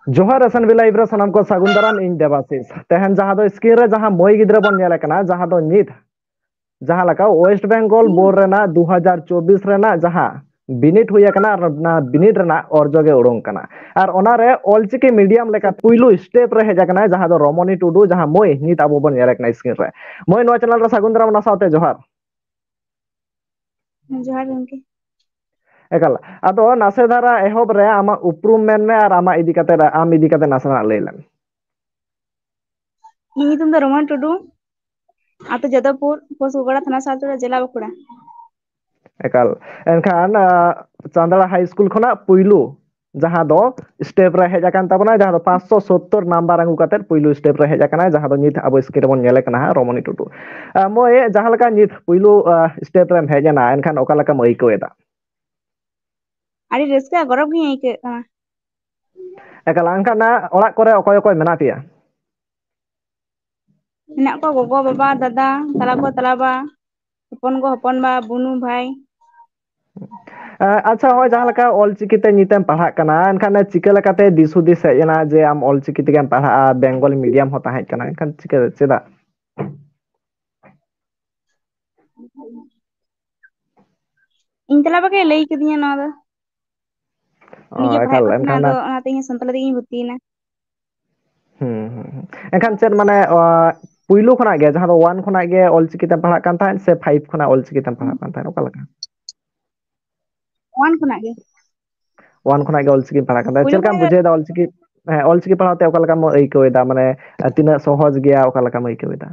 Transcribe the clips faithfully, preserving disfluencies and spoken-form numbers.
ᱡᱚᱦᱟᱨ, S N B Live ᱨᱮ ᱥᱟᱱᱟᱢ ᱠᱚ ᱥᱟᱹᱜᱩᱱ ᱫᱟᱨᱟᱢ᱾ ᱤᱧ ᱫᱮᱵᱟᱥᱤᱥ᱾ ᱛᱮᱦᱮᱧ ᱡᱟᱦᱟᱸ ᱫᱚ screen ᱨᱮ ᱡᱟᱦᱟᱸ ᱢᱟᱹᱭ ᱜᱤᱫᱽᱨᱟᱹ ᱵᱚᱱ ᱧᱮᱞᱮ ᱠᱟᱱᱟ, ᱡᱟᱦᱟᱸ ᱫᱚ ᱱᱤᱛ ᱡᱟᱦᱟᱸ ᱞᱮᱠᱟ West Bengal board ᱨᱮᱱᱟᱜ ᱫᱩ ᱦᱟᱡᱟᱨ ᱪᱚᱵᱵᱤᱥ ᱨᱮᱱᱟᱜ ᱡᱟᱦᱟᱸ ᱵᱤᱱᱤᱰ ᱦᱩᱭ ᱟᱠᱟᱱᱟ, ᱟᱨ ᱚᱱᱟ ᱵᱤᱱᱤᱰ ᱨᱮᱱᱟᱜ ᱚᱨᱡᱚ ᱜᱮ ᱩᱰᱩᱝ ᱠᱟᱱᱟ᱾ ᱟᱨ ᱚᱱᱟᱨᱮ ᱚᱞᱪᱤᱠᱤ medium ᱞᱮᱠᱟ ᱯᱩᱭᱞᱩ step ᱨᱮ ᱦᱮᱡ ᱟᱠᱟᱱᱟᱭ, ᱡᱟᱦᱟᱸ ᱫᱚ ᱨᱚᱢᱚᱱᱤ ᱴᱩᱰᱩ, ᱡᱟᱦᱟᱸ ᱢᱟᱹᱭ ᱱᱤᱛ ᱟᱵᱚ ᱵᱚᱱ ᱧᱮᱞᱮ ᱠᱟᱱᱟ screen ᱨᱮ᱾ ᱢᱟᱹᱭ, ᱱᱚᱣᱟ channel ᱨᱮ ᱥᱟᱹᱜᱩᱱ ᱫᱟᱨᱟᱢ, ᱚᱱᱟ ᱥᱟᱶᱛᱮ ᱡᱚᱦᱟᱨ᱾ ᱦᱮᱸ, ᱡᱚᱦᱟᱨ ᱜᱚᱢᱠᱮ᱾ ᱮᱠᱟᱞ᱾ ᱟᱫᱚ ᱱᱟᱥᱮ ᱫᱷᱟᱨᱟ ᱮᱦᱚᱵ ᱨᱮ ᱟᱢᱟᱜ ᱩᱯᱨᱩᱢ ᱢᱮᱱ ᱢᱮ ᱟᱨ ᱟᱢᱟᱜ ᱤᱫᱤ ᱠᱟᱛᱮ, ᱟᱢ ᱤᱫᱤ ᱠᱟᱛᱮ ᱱᱟᱥᱮᱱᱟᱜ ᱞᱟᱹᱭ ᱞᱮᱢ᱾ ᱤᱧᱟᱹᱜ ᱧᱩᱛᱩᱢ ᱫᱚ ᱨᱚᱢᱚᱱ ᱴᱩᱰᱩ, ᱟᱹᱛᱩ ᱡᱟᱫᱚᱵᱯᱩᱨ, ᱯᱳᱥᱴ ᱜᱚᱜᱚᱲᱟ, ᱛᱷᱟᱱᱟ ᱥᱟᱞᱛᱳᱲᱟ, ᱡᱮᱞᱟ ᱵᱟᱸᱠᱩᱲᱟ᱾ ᱮᱠᱟᱞ᱾ ᱮᱱᱠᱷᱟᱱ, ᱟᱸ, ᱪᱟᱸᱫᱲᱟ ᱦᱟᱭ ᱥᱠᱩᱞ ᱠᱷᱚᱱᱟᱜ ᱯᱩᱭᱞᱩ ᱡᱟᱦᱟᱸ ᱫᱚ step ᱨᱮ ᱦᱮᱡ ᱟᱠᱟᱱ ᱛᱟᱵᱚᱱᱟᱭ, ᱡᱟᱦᱟᱸ ᱫᱚ ᱯᱟᱸᱪᱥᱚ ᱥᱚᱛᱛᱚᱨ ᱱᱟᱢᱵᱟᱨ ᱟᱹᱜᱩ ᱠᱟᱛᱮ ᱯᱩᱭᱞᱩ step ᱨᱮ ᱦᱮᱡ ᱟᱠᱟᱱᱟᱭ, ᱡᱟᱦᱟᱸ ᱫᱚ ᱱᱤᱛ ᱟᱵᱚ screen ᱨᱮᱵᱚᱱ ᱧᱮᱞᱮ ᱠᱟᱱᱟ ᱦᱟᱸᱜ, ᱨᱚᱢᱚᱱᱤ ᱴᱩᱰᱩ᱾ ᱟᱸ, ᱢᱟᱹᱭ, ᱡᱟᱦᱟᱸ ᱞᱮᱠᱟ ᱱᱤᱛ ᱯᱩᱭᱞᱩ, ᱟᱸ, step ᱨᱮᱢ ᱦᱮᱡ ᱮᱱᱟ, ᱮᱱᱠᱷᱟᱱ ᱚᱠᱟ ᱞᱮᱠᱟᱢ ᱟᱹᱭᱠᱟᱹᱣ ᱮᱫᱟ? ᱟᱹᱰᱤ ᱨᱟᱹᱥᱠᱟᱹ ᱟᱨ ᱜᱚᱨᱚᱵᱽ ᱜᱤᱧ ᱟᱹᱭᱠᱟᱹᱣᱮᱫ ᱠᱟᱱᱟ᱾ ᱮᱠᱟᱞ, ᱮᱱᱠᱷᱟᱱ ᱚᱲᱟᱜ ᱠᱚᱨᱮ ᱚᱠᱚᱭ ᱚᱠᱚᱭ ᱢᱮᱱᱟᱜ ᱯᱮᱭᱟ? ᱢᱮᱱᱟᱜ ᱠᱚᱣᱟ ᱜᱚᱜᱚ, ᱵᱟᱵᱟ, ᱫᱟᱫᱟ, ᱛᱟᱞᱟ ᱜᱚ, ᱛᱟᱞᱟ ᱵᱟ, ᱦᱚᱯᱚᱱ ᱜᱚ, ᱦᱚᱯᱚᱱ ᱵᱟ, ᱵᱩᱱᱩ, ᱵᱷᱟᱭ᱾ ᱮᱸ, ᱟᱪᱪᱷᱟ, ᱱᱚᱜᱼᱚᱭ ᱡᱟᱦᱟᱸ ᱞᱮᱠᱟ ᱚᱞᱪᱤᱠᱤ ᱛᱮ ᱱᱤᱛᱮᱢ ᱯᱟᱲᱦᱟᱜ ᱠᱟᱱᱟ, ᱮᱱᱠᱷᱟᱱ ᱪᱤᱠᱟᱹ ᱞᱮᱠᱟᱛᱮ ᱫᱤᱥ ᱦᱩᱫᱤᱥ ᱦᱮᱡ ᱮᱱᱟ ᱡᱮ ᱟᱢ ᱚᱞᱪᱤᱠᱤ ᱛᱮᱜᱮᱢ ᱯᱟᱲᱦᱟᱜᱼᱟ? ᱵᱮᱝᱜᱚᱞᱤ medium ᱦᱚᱸ ᱛᱟᱦᱮᱸ ᱠᱟᱱᱟ, ᱮᱱᱠᱷᱟᱱ ᱪᱤᱠᱟᱹ, ᱪᱮᱫᱟᱜ? ᱤᱧ ᱛᱟᱞᱟ ᱵᱟ ᱜᱮ ᱞᱟᱹᱭ ᱠᱟᱫᱤᱧᱟ ᱱᱚᱣᱟ ᱫᱚ᱾ ᱚ, ᱩᱱᱤ ᱜᱮ ᱯᱟᱲᱦᱟᱜ ᱮᱠᱟᱞ, ᱠᱟᱱ ᱛᱟᱦᱮᱱᱟ, ᱮᱱᱠᱷᱟᱱ ᱟᱫᱚ ᱚᱱᱟᱛᱮ ᱤᱧ ᱦᱚᱸ ᱥᱟᱱᱛᱟᱲᱤ ᱛᱮᱜᱤᱧ ᱵᱷᱚᱨᱛᱤᱭᱮᱱᱟ᱾ ᱦᱩᱸ, ᱦᱩᱸ, ᱦᱩᱸ᱾ ᱮᱱᱠᱷᱟᱱ ᱪᱮᱫ ᱢᱟᱱᱮ, ᱟ, ᱯᱩᱭᱞᱩ ᱠᱷᱚᱱᱟᱜ ᱜᱮ, ᱡᱟᱦᱟᱸ ᱫᱚ one ᱠᱷᱚᱱᱟᱜ ᱜᱮ ᱚᱞᱪᱤᱠᱤ ᱛᱮᱢ ᱯᱟᱲᱦᱟᱜ ᱠᱟᱱ ᱛᱟᱦᱮᱸᱫ ᱥᱮ five ᱠᱷᱚᱱᱟᱜ ᱚᱞᱪᱤᱠᱤ ᱛᱮᱢ ᱯᱟᱲᱦᱟᱜ ᱠᱟᱱ ᱛᱟᱦᱮᱸᱫ? ᱚᱠᱟ ᱞᱮᱠᱟ? One ᱠᱷᱚᱱᱟᱜ ᱜᱮ᱾ One ᱠᱷᱚᱱᱟᱜ ᱜᱮ ᱚᱞᱪᱤᱠᱤᱢ ᱯᱟᱲᱦᱟᱜ ᱠᱟᱱ ᱛᱟᱦᱮᱸᱫ᱾ ᱯᱩᱭᱞᱩ ᱪᱮᱫ ᱞᱮᱠᱟᱢ ᱠᱷᱚᱱᱟᱜ ᱜᱮ᱾ ᱵᱩᱡᱷᱟᱹᱣᱮᱫᱟ ᱚᱞᱪᱤᱠᱤ? ᱦᱮᱸ, ᱚᱞᱪᱤᱠᱤ ᱯᱟᱲᱦᱟᱣ ᱛᱮ ᱚᱠᱟ ᱞᱮᱠᱟᱢ ᱟᱹᱭᱠᱟᱹᱣ ᱮᱫᱟ? ᱢᱟᱱᱮ, ᱛᱤᱱᱟᱹᱜ ᱥᱚᱦᱚᱡᱽ ᱜᱮᱭᱟ, ᱚᱠᱟ ᱞᱮᱠᱟᱢ ᱟᱹᱭᱠᱟᱹᱣ ᱮᱫᱟ?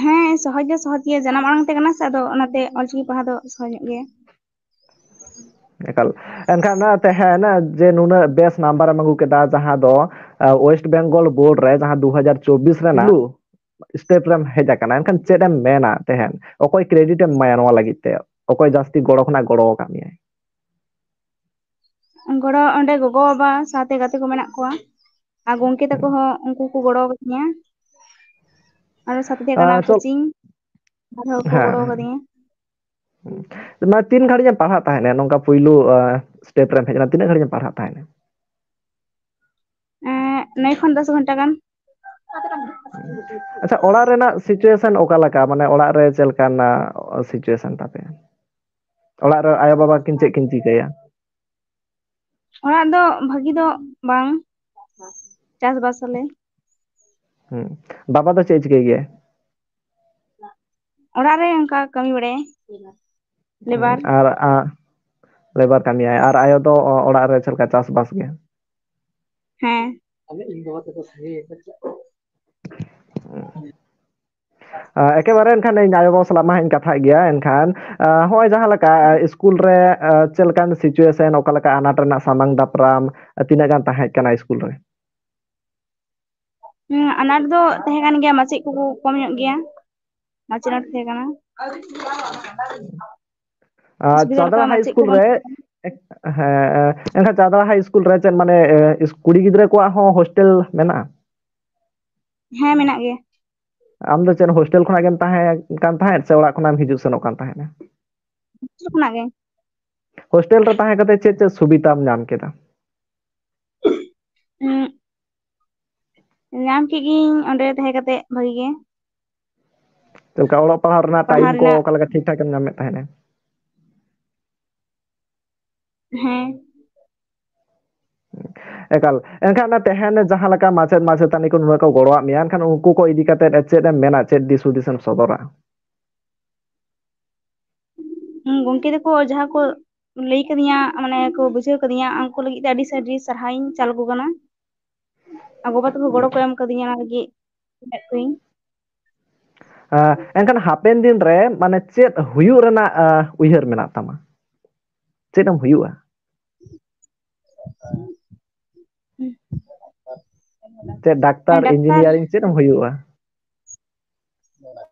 ᱦᱮᱸ, ᱥᱚᱦᱚᱡᱽ ᱫᱚ ᱥᱚᱦᱚᱡᱽ ᱜᱮᱭᱟ, ᱡᱟᱱᱟᱢ ᱟᱲᱟᱝ ᱛᱮ ᱠᱟᱱᱟ ᱥᱮ, ᱟᱫᱚ ᱚᱱᱟᱛᱮ ᱚᱞᱪᱤᱠᱤ ᱯᱟᱲᱦᱟᱣ ᱫᱚ ᱥᱚᱦᱚᱡᱽ ᱧᱚᱜ ᱜᱮᱭᱟ᱾ ᱮᱠᱟᱞ᱾ ᱮᱱᱠᱷᱟᱱ ᱚᱱᱟ ᱛᱟᱦᱮᱸᱱᱟ ᱡᱮ ᱱᱩᱱᱟᱹᱜ ᱵᱮᱥ ᱱᱟᱢᱵᱟᱨ ᱮᱢ ᱟᱹᱜᱩ ᱠᱮᱫᱟ, ᱡᱟᱦᱟᱸ ᱫᱚ, ᱟ, West Bengal board ᱨᱮ ᱡᱟᱦᱟᱸ ᱫᱩ ᱦᱟᱡᱟᱨ ᱪᱚᱵᱵᱤᱥ ᱨᱮᱱᱟᱜ ᱯᱩᱭᱞᱩ step ᱨᱮᱢ ᱦᱮᱡ ᱟᱠᱟᱱᱟ, ᱮᱱᱠᱷᱟᱱ ᱪᱮᱫ ᱮᱢ ᱢᱮᱱᱟ ᱛᱟᱦᱮᱸᱱ? ᱚᱠᱚᱭ credit ᱮᱢ ᱮᱢᱟᱭᱟ ᱱᱚᱣᱟ ᱞᱟᱹᱜᱤᱫ ᱛᱮ? ᱚᱠᱚᱭ ᱡᱟᱹᱥᱛᱤ ᱜᱚᱲᱚ ᱠᱷᱚᱱᱟᱜ ᱜᱚᱲᱚ ᱟᱠᱟᱫ ᱢᱮᱭᱟᱭ? ᱜᱚᱲᱚ ᱚᱸᱰᱮ ᱜᱚᱜᱚ ᱵᱟᱵᱟ ᱥᱟᱶᱛᱮ ᱜᱟᱛᱮ ᱠᱚ ᱢᱮᱱᱟᱜ ᱠᱚᱣᱟ, ᱟᱨ ᱜᱚᱢᱠᱮ ᱛᱟᱠᱚ ᱦᱚᱸ, ᱩᱱᱠᱩ ᱠᱚ ᱜᱚᱲᱚ ᱟᱠᱟᱫᱤᱧᱟ᱾ ᱟᱨ ᱥᱟᱛ ᱫᱤᱭᱟ ᱠᱟᱱᱟ ᱟᱸ, ᱪᱚᱞ-, ᱠᱳᱪᱤᱝ, ᱟᱨᱦᱚᱸ ᱠᱚ ᱦᱮᱸ, ᱜᱚᱲᱚ ᱦᱮᱸ᱾ ᱟᱠᱟᱫᱤᱧᱟ᱾ ᱢᱟᱱᱮ ᱛᱤᱱ ᱜᱷᱟᱹᱲᱤᱡ ᱮᱢ ᱯᱟᱲᱦᱟᱜ ᱛᱟᱦᱮᱸᱱᱟ? ᱱᱚᱝᱠᱟ ᱯᱩᱭᱞᱩ, ᱟᱸ, step ᱨᱮᱢ ᱦᱮᱡ ᱮᱱᱟ, ᱛᱤᱱᱟᱹᱜ ᱜᱷᱟᱹᱲᱤᱡ ᱮᱢ ᱯᱟᱲᱦᱟᱜ ᱛᱟᱦᱮᱸᱱᱟ? ᱱᱚᱭ ᱠᱷᱚᱱ ᱫᱚᱥ ᱜᱷᱚᱱᱴᱟ ᱜᱟᱱ᱾ ᱟᱪᱪᱷᱟ, ᱚᱲᱟᱜ ᱨᱮᱱᱟᱜ situation ᱚᱠᱟ ᱞᱮᱠᱟ? ᱢᱟᱱᱮ, ᱚᱲᱟᱜ ᱨᱮ ᱪᱮᱫ ᱞᱮᱠᱟᱱᱟᱜ situation ᱛᱟᱯᱮ? ᱚᱲᱟᱜ ᱨᱮ ᱟᱭᱳ ᱵᱟᱵᱟ ᱠᱤᱱ ᱪᱮᱫ ᱠᱤᱱ ᱪᱤᱠᱟᱹᱭᱟ? ᱚᱲᱟᱜ ᱫᱚ ᱵᱷᱟᱹᱜᱤ ᱫᱚ ᱵᱟᱝ, ᱪᱟᱥᱵᱟᱥ ᱟᱞᱮ᱾ ᱦᱩᱸ᱾ ᱵᱟᱵᱟ ᱫᱚ ᱪᱮᱫ ᱮ ᱪᱤᱠᱟᱹᱭ ᱜᱮᱭᱟ? ᱚᱲᱟᱜ ᱨᱮ ᱚᱱᱠᱟ ᱠᱟᱹᱢᱤ ᱵᱟᱲᱟᱭᱟᱭ, ᱞᱮᱵᱟᱨ᱾ ᱟᱨ, ᱟ, ᱞᱮᱵᱟᱨ ᱠᱟᱹᱢᱤᱭᱟᱭ᱾ ᱟᱨ ᱟᱭᱳ ᱫᱚ ᱚ-, ᱚᱲᱟᱜ ᱨᱮ ᱪᱮᱫ ᱞᱮᱠᱟ, ᱪᱟᱥᱵᱟᱥ ᱜᱮ? ᱦᱮᱸ᱾ ᱟ, ᱮᱠᱮᱵᱟᱨᱮ ᱮᱱᱠᱷᱟᱱ ᱤᱧ ᱟᱭᱳ ᱵᱟᱵᱟ ᱥᱟᱞᱟᱜ ᱢᱟ ᱦᱟᱸᱜ ᱤᱧ ᱠᱟᱛᱷᱟᱜ ᱜᱮᱭᱟ᱾ ᱮᱱᱠᱷᱟᱱ, ᱟ, ᱦᱚᱸᱜᱼᱚᱭ ᱡᱟᱦᱟᱸ ᱞᱮᱠᱟ, ᱟ, ᱤᱥᱠᱩᱞ ᱨᱮ, ᱟ, ᱪᱮᱫ ᱞᱮᱠᱟᱱ situation, ᱚᱠᱟ ᱞᱮᱠᱟ ᱟᱱᱟᱴ ᱨᱮᱱᱟᱜ ᱥᱟᱢᱟᱝ ᱫᱟᱯᱨᱟᱢ, ᱟ, ᱛᱤᱱᱟᱹᱜ ᱜᱟᱱ ᱛᱟᱦᱮᱸ ᱠᱟᱱᱟ ᱤᱥᱠᱩᱞ ᱨᱮ? ᱦᱮᱸ, ᱟᱱᱟᱴ ᱫᱚ ᱛᱟᱦᱮᱸ ᱠᱟᱱ ᱜᱮᱭᱟ, ᱢᱟᱪᱮᱫ ᱠᱚᱠᱚ ᱠᱚᱢ ᱧᱚᱜ ᱜᱮᱭᱟ, ᱢᱟᱪᱮᱫ ᱟᱱᱟᱴ ᱛᱟᱦᱮᱸ ᱠᱟᱱᱟ᱾ ᱟᱨ ᱚᱥᱩᱵᱤᱫᱷᱟ ᱞᱮᱠᱟ ᱪᱟᱸᱫᱽᱲᱟ ᱦᱟᱭ ᱢᱟᱪᱮᱫ ᱠᱚ ᱤᱥᱠᱩᱞ ᱨᱮ, ᱵᱟᱹᱱᱩᱜ ᱠᱚᱣᱟ᱾ ᱮ-, ᱦᱮᱸ, ᱮ, ᱮᱱᱠᱷᱟᱱ ᱪᱟᱸᱫᱽᱲᱟ ᱦᱟᱭ ᱤᱥᱠᱩᱞ ᱨᱮ ᱪᱮᱫ, ᱢᱟᱱᱮ, ᱮ, ᱤᱥ-, ᱠᱩᱲᱤ ᱜᱤᱫᱽᱨᱟᱹ ᱠᱚᱣᱟᱜ ᱦᱚᱸ ᱦᱳᱥᱴᱮᱞ ᱢᱮᱱᱟᱜᱼᱟ? ᱦᱮᱸ, ᱢᱮᱱᱟᱜ ᱜᱮᱭᱟ᱾ ᱟᱢ ᱫᱚ ᱪᱮᱫ ᱦᱳᱥᱴᱮᱞ ᱠᱷᱚᱱᱟᱜ ᱜᱮᱢ ᱛᱟᱦᱮᱸ ᱠᱟᱱ ᱛᱟᱦᱮᱸᱫ ᱥᱮ ᱚᱲᱟᱜ ᱠᱷᱚᱱᱟᱜ ᱮᱢ ᱦᱤᱡᱩᱜ ᱥᱮᱱᱚᱜ ᱠᱟᱱ ᱛᱟᱦᱮᱸᱫ? ᱦᱳᱥᱴᱮᱞ ᱠᱷᱚᱱᱟᱜ ᱜᱮ᱾ ᱦᱳᱥᱴᱮᱞ ᱨᱮ ᱛᱟᱦᱮᱸ ᱠᱟᱛᱮ ᱪᱮᱫ ᱪᱮᱫ ᱥᱩᱵᱤᱫᱷᱟᱢ ᱧᱟᱢ ᱠᱮᱫᱟ? ᱩᱸᱜ, ᱧᱟᱢ ᱠᱮᱫ ᱜᱤᱭᱟᱹᱧ ᱚᱸᱰᱮ ᱛᱟᱦᱮᱸ ᱠᱟᱛᱮ ᱵᱷᱟᱜᱤ ᱜᱮ᱾ ᱪᱮᱫ ᱞᱮᱠᱟ ᱚᱞᱚᱜ ᱯᱟᱲᱦᱟᱣ ᱨᱮᱱᱟᱜ ᱯᱟᱲᱦᱟᱣ ᱴᱟᱭᱤᱢ ᱠᱚ ᱨᱮᱱᱟᱜ᱾ ᱚᱠᱟ ᱞᱮᱠᱟ ᱴᱷᱤᱠ ᱴᱷᱟᱠ ᱮᱢ ᱧᱟᱢᱮᱫ ᱛᱟᱦᱮᱸᱱᱟ? ᱦᱮᱸ᱾ ᱮᱠᱟᱞ᱾ ᱮᱱᱠᱷᱟᱱ ᱚᱱᱟ ᱛᱟᱦᱮᱸᱱ ᱡᱟᱦᱟᱸ ᱞᱮᱠᱟ ᱢᱟᱪᱮᱫ ᱢᱟᱪᱮᱛᱟᱹᱱᱤ ᱠᱚ ᱱᱩᱱᱟᱹᱜ ᱠᱚ ᱜᱚᱲᱚᱣᱟᱜ ᱢᱮᱭᱟ, ᱮᱱᱠᱷᱟᱱ ᱩᱱᱠᱩ ᱠᱚ ᱤᱫᱤ ᱠᱟᱛᱮ ᱪᱮᱫ ᱮᱢ ᱢᱮᱱᱟ, ᱪᱮᱫ ᱫᱤᱥ ᱦᱩᱫᱤᱥ ᱮᱢ ᱥᱚᱫᱚᱨᱟ? ᱦᱩᱸ, ᱜᱚᱝᱠᱮ ᱛᱟᱠᱚ ᱡᱟᱦᱟᱸ ᱠᱚ ᱞᱟᱹᱭ ᱠᱟᱫᱤᱧᱟ, ᱢᱟᱱᱮ ᱠᱚ ᱵᱩᱡᱷᱟᱹᱣ ᱠᱟᱫᱤᱧᱟ, ᱩᱱᱠᱩ ᱞᱟᱹᱜᱤᱫ ᱛᱮ ᱟᱹᱰᱤ ᱟᱹᱰᱤ ᱥᱟᱨᱦᱟᱣ ᱤᱧ ᱪᱟᱞ ᱟᱠᱚ ᱠᱟᱱᱟ᱾ ᱟᱨ ᱜᱚ ᱵᱟᱵᱟ ᱛᱟᱠᱚ ᱜᱚᱲᱚ ᱠᱚ ᱮᱢ ᱠᱟᱫᱤᱧᱟ, ᱚᱱᱟ ᱞᱟᱹᱜᱤᱫ ᱢᱮᱱᱮᱫ ᱠᱚᱣᱟᱧ᱾ ᱟᱸ, ᱮᱱᱠᱷᱟᱱ ᱦᱟᱯᱮᱱ ᱫᱤᱱ ᱨᱮ, ᱢᱟᱱᱮ, ᱪᱮᱫ ᱦᱩᱭᱩᱜ ᱨᱮᱱᱟᱜ, ᱟᱸ, ᱩᱭᱦᱟᱹᱨ ᱢᱮᱱᱟᱜ ᱛᱟᱢᱟ? ᱪᱮᱫ ᱮᱢ ᱦᱩᱭᱩᱜᱼᱟ? ᱪᱮᱫ ᱰᱟᱠᱛᱟᱨ, ᱰᱟᱠᱛᱟᱨ᱾ Engineering, ᱪᱮᱫ ᱮᱢ ᱦᱩᱭᱩᱜᱼᱟ?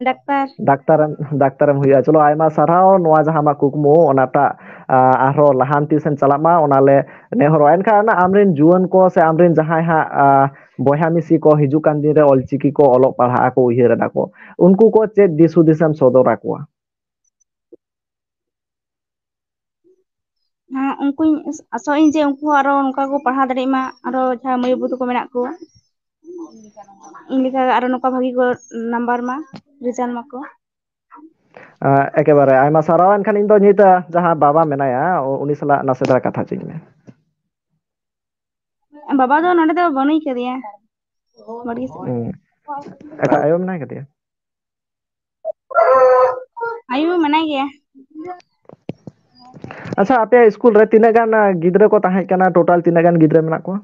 ᱰᱟᱠᱛᱟᱨ᱾ ᱰᱟᱠᱛᱟᱨᱮᱢ, ᱰᱟᱠᱛᱟᱨᱮᱢ ᱦᱩᱭᱩᱜᱼᱟ᱾ ᱪᱚᱞᱚ, ᱟᱭᱢᱟ ᱥᱟᱨᱦᱟᱣ᱾ ᱱᱚᱣᱟ ᱡᱟᱦᱟᱸ ᱟᱢᱟᱜ ᱠᱩᱠᱢᱩ, ᱚᱱᱟᱴᱟᱜ, ᱟ, ᱟᱨᱦᱚᱸ ᱞᱟᱦᱟᱱᱛᱤ ᱥᱮᱱ ᱪᱟᱞᱟᱜ ᱢᱟ, ᱚᱱᱟ ᱞᱮ ᱱᱮᱦᱚᱨᱚᱜᱼᱟ᱾ ᱮᱱᱠᱷᱟᱱ ᱟᱢᱨᱮᱱ ᱡᱩᱣᱟᱹᱱ ᱠᱚ ᱥᱮ ᱟᱢᱨᱮᱱ ᱡᱟᱦᱟᱸᱭ ᱦᱟᱸᱜ, ᱟ, ᱵᱚᱭᱦᱟ ᱢᱤᱥᱤ ᱠᱚ ᱦᱤᱡᱩᱜ ᱠᱟᱱ ᱫᱤᱱ ᱨᱮ ᱚᱞᱪᱤᱠᱤ ᱠᱚ ᱚᱞᱚᱜ ᱯᱟᱲᱦᱟᱜ ᱟᱠᱚ, ᱩᱭᱦᱟᱹᱨ ᱮᱫᱟ ᱠᱚ, ᱩᱱᱠᱩ ᱠᱚ ᱪᱮᱫ ᱫᱤᱥ ᱦᱩᱫᱤᱥ ᱮᱢ ᱥᱚᱫᱚᱨ ᱟᱠᱚᱣᱟ? ᱦᱮᱸ, ᱩᱱᱠᱩᱧ ᱟᱥᱚᱜ ᱟᱹᱧ ᱡᱮ ᱩᱱᱠᱩ ᱦᱚᱸ ᱟᱨᱚ ᱚᱱᱠᱟ ᱠᱚ ᱯᱟᱲᱦᱟᱣ ᱫᱟᱲᱮᱭᱟᱜ ᱢᱟ, ᱟᱨᱚ ᱡᱟᱦᱟᱸ ᱢᱟᱹᱭ ᱵᱟᱹᱵᱩ ᱛᱟᱠᱚ ᱢᱮᱱᱟᱜ ᱠᱚ, ᱤᱧ ᱞᱮᱠᱟ ᱟᱨᱚ ᱱᱚᱝᱠᱟ ᱵᱷᱟᱜᱤ ᱠᱚ ᱱᱟᱢᱵᱟᱨ ᱢᱟ, ᱨᱮᱡᱟᱞᱴ ᱢᱟᱠᱚ᱾ ᱮᱠᱮᱵᱟᱨᱮ ᱟᱭᱢᱟ ᱥᱟᱨᱦᱟᱣ᱾ ᱮᱱᱠᱷᱟᱱ ᱤᱧ ᱫᱚ ᱱᱤᱛ ᱡᱟᱦᱟᱸ ᱵᱟᱵᱟ ᱢᱮᱱᱟᱭᱟ, ᱩᱱᱤ ᱥᱟᱞᱟᱜ ᱱᱟᱥᱮ ᱫᱷᱟᱨᱟ ᱠᱟᱛᱷᱟ ᱦᱚᱪᱚᱧ ᱢᱮ᱾ ᱵᱟᱵᱟ ᱫᱚ ᱱᱚᱰᱮ ᱫᱚ ᱵᱟᱹᱱᱩᱭ ᱠᱟᱫᱮᱭᱟ, ᱵᱟᱲᱜᱮ ᱥᱮᱫ ᱨᱮ᱾ ᱦᱩᱸ᱾ ᱮᱴᱟᱜ ᱟᱭᱳ ᱢᱮᱱᱟᱭ ᱠᱟᱫᱮᱭᱟ? ᱟᱭᱳ ᱢᱮᱱᱟᱭ ᱜᱮᱭᱟ᱾ ᱟᱪᱪᱷᱟ, ᱟᱯᱮᱭᱟᱜ ᱥᱠᱩᱞ ᱨᱮ ᱛᱤᱱᱟᱹᱜ ᱜᱟᱱ ᱜᱤᱫᱽᱨᱟᱹ ᱠᱚ ᱛᱟᱦᱮᱸ ᱠᱟᱱᱟ? ᱴᱳᱴᱟᱞ ᱛᱤᱱᱟᱹᱜ ᱜᱟᱱ ᱜᱤᱫᱽᱨᱟᱹ ᱢᱮᱱᱟᱜ ᱠᱚᱣᱟ?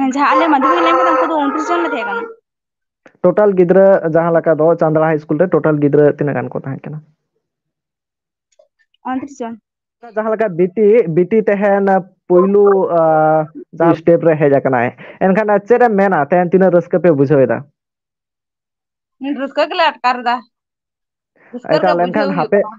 ᱮᱸ, ᱡᱟᱦᱟᱸ ᱟᱞᱮ ᱢᱟᱫᱽᱫᱷᱚᱢᱤᱠ ᱞᱮ ᱮᱢ ᱠᱟᱫᱟ, ᱩᱱᱠᱩ ᱫᱚ ᱩᱱᱛᱨᱤᱥ ᱡᱚᱱ ᱞᱮ ᱛᱟᱦᱮᱸ ᱠᱟᱱᱟ᱾ ᱴᱳᱴᱟᱞ ᱜᱤᱫᱽᱨᱟᱹ ᱡᱟᱦᱟᱸ ᱞᱮᱠᱟ ᱫᱚ ᱪᱟᱸᱫᱽᱲᱟ ᱦᱟᱭ ᱥᱠᱩᱞ ᱨᱮ ᱴᱳᱴᱟᱞ ᱜᱤᱫᱽᱨᱟᱹ ᱛᱤᱱᱟᱹᱜ ᱜᱟᱱ ᱠᱚ ᱛᱟᱦᱮᱸ ᱠᱟᱱᱟ? ᱩᱱᱛᱨᱤᱥ ᱡᱚᱱ᱾ ᱡᱟᱦᱟᱸ ᱞᱮᱠᱟ ᱵᱤᱴᱤ, ᱵᱤᱴᱤ ᱛᱮᱦᱮᱧ ᱯᱩᱭᱞᱩ, ᱟᱸ, ᱡᱟᱦᱟᱸ ᱥᱴᱮᱯ ᱨᱮ ᱦᱮᱡ ᱟᱠᱟᱱᱟᱭ, ᱮᱱᱠᱷᱟᱱ ᱪᱮᱫ ᱮᱢ ᱢᱮᱱᱟ, ᱛᱮᱦᱮᱧ ᱛᱤᱱᱟᱹᱜ ᱨᱟᱹᱥᱠᱟᱹ ᱯᱮ ᱵᱩᱡᱷᱟᱹᱣ ᱮᱫᱟ? ᱨᱟᱹᱥᱠᱟᱹ ᱜᱮᱞᱮ ᱟᱴᱠᱟᱨ ᱮᱫᱟ, ᱨᱟᱹᱥᱠᱟᱹ ᱨᱮᱜᱮ ᱮᱠᱟᱞ, ᱵᱩᱡᱷᱟᱹᱣ ᱮᱱᱠᱷᱟᱱ ᱦᱩᱭᱩᱜ ᱦᱟᱯᱮ, ᱠᱟᱱᱟ᱾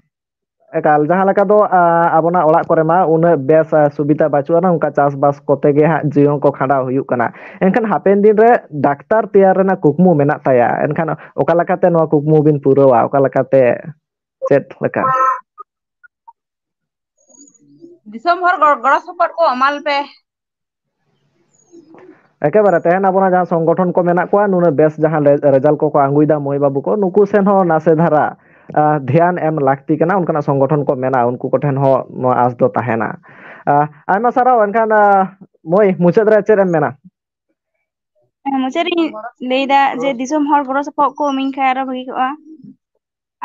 ᱮᱠᱟᱞ, ᱡᱟᱦᱟᱸ ᱞᱮᱠᱟ ᱫᱚ, ᱟᱸ, ᱟᱵᱚᱱᱟᱜ ᱚᱲᱟᱜ ᱠᱚᱨᱮ ᱢᱟ ᱩᱱᱟᱹᱜ ᱵᱮᱥ, ᱟᱸ, ᱥᱩᱵᱤᱫᱷᱟ ᱵᱟᱹᱪᱩᱜ ᱟᱱᱟ, ᱚᱱᱠᱟ ᱪᱟᱥᱵᱟᱥ ᱠᱚᱛᱮ ᱜᱮ ᱦᱟᱸᱜ ᱡᱤᱭᱚᱱ ᱠᱚ ᱠᱷᱟᱸᱰᱟᱣ ᱦᱩᱭᱩᱜ ᱠᱟᱱᱟ᱾ ᱮᱱᱠᱷᱟᱱ ᱦᱟᱯᱮᱱ ᱫᱤᱱ ᱨᱮ ᱰᱟᱠᱛᱟᱨ ᱛᱮᱭᱟᱨ ᱨᱮᱱᱟᱜ ᱠᱩᱠᱢᱩ ᱢᱮᱱᱟᱜ ᱛᱟᱭᱟ, ᱮᱱᱠᱷᱟᱱ ᱚᱠᱟ ᱞᱮᱠᱟᱛᱮ ᱱᱚᱣᱟ ᱠᱩᱠᱢᱩ ᱵᱤᱱ ᱯᱩᱨᱟᱹᱣᱟ? ᱚᱠᱟ ᱞᱮᱠᱟᱛᱮ, ᱪᱮᱫ ᱞᱮᱠᱟ? ᱫᱤᱥᱚᱢ ᱦᱚᱲ ᱜᱚᱲ-, ᱜᱚᱲᱚ ᱥᱚᱯᱚᱦᱚᱫ ᱠᱚ ᱮᱢᱟ ᱞᱮᱯᱮ᱾ ᱮᱠᱮᱵᱟᱨᱮ ᱛᱮᱦᱮᱧ ᱟᱵᱚᱱᱟᱜ ᱡᱟᱦᱟᱸ ᱥᱚᱝᱜᱚᱴᱷᱚᱱ ᱠᱚ ᱢᱮᱱᱟᱜ ᱠᱚᱣᱟ, ᱱᱩᱱᱟᱹᱜ ᱵᱮᱥ ᱡᱟᱦᱟᱸ ᱞᱮ-, ᱨᱮᱡᱟᱞᱴ ᱠᱚᱠᱚ ᱟᱸᱜᱩᱭᱮᱫᱟ ᱢᱟᱹᱭ ᱵᱟᱹᱵᱩ ᱠᱚ, ᱱᱩᱠᱩ ᱥᱮᱱ ᱦᱚᱸ ᱱᱟᱥᱮ ᱫᱷᱟᱨᱟ, ᱟᱸ, ᱫᱷᱮᱭᱟᱱ ᱮᱢ ᱞᱟᱹᱠᱛᱤ ᱠᱟᱱᱟ᱾ ᱚᱱᱠᱟᱱᱟᱜ ᱥᱚᱝᱜᱚᱴᱷᱚᱱ ᱠᱚ ᱢᱮᱱᱟᱜᱼᱟ, ᱩᱱᱠᱩ ᱠᱚᱴᱷᱮᱱ ᱦᱚᱸ ᱱᱚᱣᱟ ᱟᱸᱥ ᱫᱚ ᱛᱟᱦᱮᱱᱟ᱾ ᱟᱸ, ᱟᱭᱢᱟ ᱥᱟᱨᱦᱟᱣ᱾ ᱮᱱᱠᱷᱟᱱ, ᱟᱸ, ᱢᱟᱹᱭ, ᱢᱩᱪᱟᱹᱫ ᱨᱮ ᱪᱮᱫ ᱮᱢ ᱢᱮᱱᱟ? ᱦᱮᱸ, ᱢᱩᱪᱟᱹᱫ ᱨᱤᱧ ᱞᱟᱹᱭᱫᱟ ᱡᱮ ᱫᱤᱥᱚᱢ ᱦᱚᱲ ᱜᱚᱲᱚ ᱥᱚᱯᱚᱦᱚᱫ ᱠᱚ ᱤᱢᱟᱹᱧ ᱠᱷᱟᱱ ᱟᱨᱚ ᱵᱷᱟᱜᱤ ᱠᱚᱜᱼᱟ,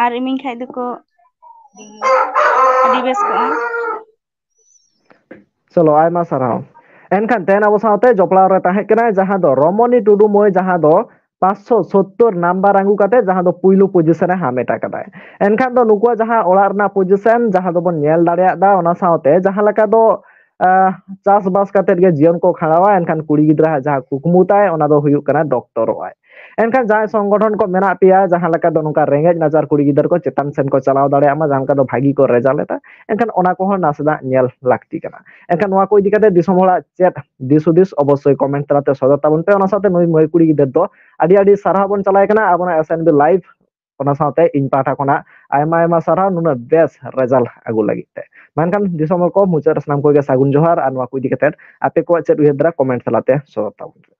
ᱟᱨ ᱤᱢᱟᱹᱧ ᱠᱷᱟᱱ ᱫᱚᱠᱚ ᱟᱹᱰᱤ ᱵᱮᱥ ᱠᱚᱜᱼᱟ᱾ ᱪᱚᱞᱚ, ᱟᱭᱢᱟ ᱥᱟᱨᱦᱟᱣ᱾ ᱮᱱᱠᱷᱟᱱ ᱛᱮᱦᱮᱧ ᱟᱵᱚ ᱥᱟᱶᱛᱮ ᱡᱚᱯᱲᱟᱣ ᱨᱮ ᱛᱟᱦᱮᱸ ᱠᱟᱱᱟᱭ ᱡᱟᱦᱟᱸ ᱫᱚ ᱨᱚᱢᱚᱱᱤ ᱴᱩᱰᱩ ᱢᱟᱹᱭ, ᱡᱟᱦᱟᱸ ᱫᱚ ᱯᱟᱸᱪᱥᱚ ᱥᱳᱛᱛᱳᱨ ᱱᱟᱢᱵᱟᱨ ᱟᱹᱜᱩ ᱠᱟᱛᱮ ᱡᱟᱦᱟᱸ ᱫᱚ ᱯᱩᱭᱞᱩ ᱯᱚᱡᱤᱥᱚᱱ ᱮ ᱦᱟᱢᱮᱴ ᱟᱠᱟᱫᱟᱭ᱾ ᱮᱱᱠᱷᱟᱱ ᱫᱚ ᱱᱩᱠᱩᱣᱟᱜ ᱡᱟᱦᱟᱸ ᱚᱲᱟᱜ ᱨᱮᱱᱟᱜ ᱯᱚᱡᱤᱥᱚᱱ ᱡᱟᱦᱟᱸ ᱫᱚᱵᱚᱱ ᱧᱮᱞ ᱫᱟᱲᱮᱭᱟᱜ ᱫᱟ, ᱚᱱᱟ ᱥᱟᱶᱛᱮ ᱡᱟᱦᱟᱸ ᱞᱮᱠᱟ ᱫᱚ, ᱟᱸ, ᱪᱟᱥᱵᱟᱥ ᱠᱟᱛᱮ ᱜᱮ ᱡᱤᱭᱚᱱ ᱠᱚ ᱠᱷᱟᱸᱰᱟᱣᱟ, ᱮᱱᱠᱷᱟᱱ ᱠᱩᱲᱤ ᱜᱤᱫᱽᱨᱟᱹ ᱟᱜ ᱡᱟᱦᱟᱸ ᱠᱩᱠᱢᱩ ᱛᱟᱭ, ᱚᱱᱟ ᱫᱚ ᱦᱩᱭᱩᱜ ᱠᱟᱱᱟ ᱰᱚᱠᱴᱚᱨᱚᱜ ᱟᱭ᱾ ᱮᱱᱠᱷᱟᱱ ᱡᱟᱦᱟᱸᱭ ᱥᱚᱝᱜᱚᱴᱷᱚᱱ ᱠᱚ ᱢᱮᱱᱟᱜ ᱯᱮᱭᱟ, ᱡᱟᱦᱟᱸ ᱞᱮᱠᱟ ᱫᱚ ᱱᱚᱝᱠᱟ ᱨᱮᱸᱜᱮᱡ ᱱᱟᱪᱟᱨ ᱠᱩᱲᱤ ᱜᱤᱫᱽᱨᱟᱹ ᱠᱚ ᱪᱮᱛᱟᱱ ᱥᱮᱱ ᱠᱚ ᱪᱟᱞᱟᱣ ᱫᱟᱲᱮᱭᱟᱜ ᱢᱟ, ᱡᱟᱦᱟᱸ ᱞᱮᱠᱟ ᱫᱚ ᱵᱷᱟᱹᱜᱤ ᱠᱚ ᱨᱮᱡᱟᱞᱴ ᱮᱫᱟ, ᱮᱱᱠᱷᱟᱱ ᱚᱱᱟ ᱠᱚᱦᱚᱸ ᱱᱟᱥᱮᱱᱟᱜ ᱧᱮᱞ ᱞᱟᱹᱠᱛᱤ ᱠᱟᱱᱟ᱾ ᱮᱱᱠᱷᱟᱱ ᱱᱚᱣᱟ ᱠᱚ ᱤᱫᱤ ᱠᱟᱛᱮ ᱫᱤᱥᱚᱢ ᱦᱚᱲᱟᱜ ᱪᱮᱫ ᱫᱤᱥ ᱦᱩᱫᱤᱥ, ᱚᱵᱚᱥᱥᱳᱭ ᱠᱚᱢᱮᱱᱴ ᱛᱟᱞᱟᱛᱮ ᱥᱚᱫᱚᱨ ᱛᱟᱵᱚᱱ ᱯᱮ᱾ ᱚᱱᱟ ᱥᱟᱶᱛᱮ ᱱᱩᱭ ᱢᱟᱹᱭ ᱠᱩᱲᱤ ᱜᱤᱫᱟᱹᱨ ᱫᱚ ᱟᱹᱰᱤ ᱟᱹᱰᱤ ᱥᱟᱨᱦᱟᱣ ᱵᱚᱱ ᱪᱟᱞᱟᱭ ᱠᱟᱱᱟ ᱟᱵᱚᱱᱟᱜ ᱮᱥ ᱮᱱ ᱵᱤ ᱞᱟᱭᱤᱵᱷ ᱚᱱᱟ ᱥᱟᱶᱛᱮ ᱤᱧ ᱯᱟᱦᱴᱟ ᱠᱷᱚᱱᱟᱜ ᱟᱭᱢᱟ ᱟᱭᱢᱟ ᱥᱟᱨᱦᱟᱣ ᱱᱩᱱᱟᱹᱜ ᱵᱮᱥ ᱨᱮᱡᱟᱞᱴ ᱟᱹᱜᱩ ᱞᱟᱹᱜᱤᱫ ᱛᱮ᱾ ᱢᱮᱱᱠᱷᱟᱱ ᱫᱤᱥᱚᱢ ᱦᱚᱲ ᱠᱚ, ᱢᱩᱪᱟᱹᱫ ᱨᱮ ᱥᱟᱱᱟᱢ ᱠᱚᱜᱮ ᱥᱟᱹᱜᱩᱱ ᱡᱚᱦᱟᱨ᱾ ᱟᱨ ᱱᱚᱣᱟ ᱠᱚ ᱤᱫᱤ ᱠᱟᱛᱮ ᱟᱯᱮ ᱠᱚᱣᱟᱜ ᱪᱮᱫ ᱩᱭᱦᱟᱹᱨ ᱫᱷᱟᱨᱟ ᱠᱚᱢᱮᱱᱴ ᱛᱟᱞᱟᱛᱮ ᱥᱚᱫᱚᱨ ᱛᱟᱵᱚᱱ ᱯᱮ᱾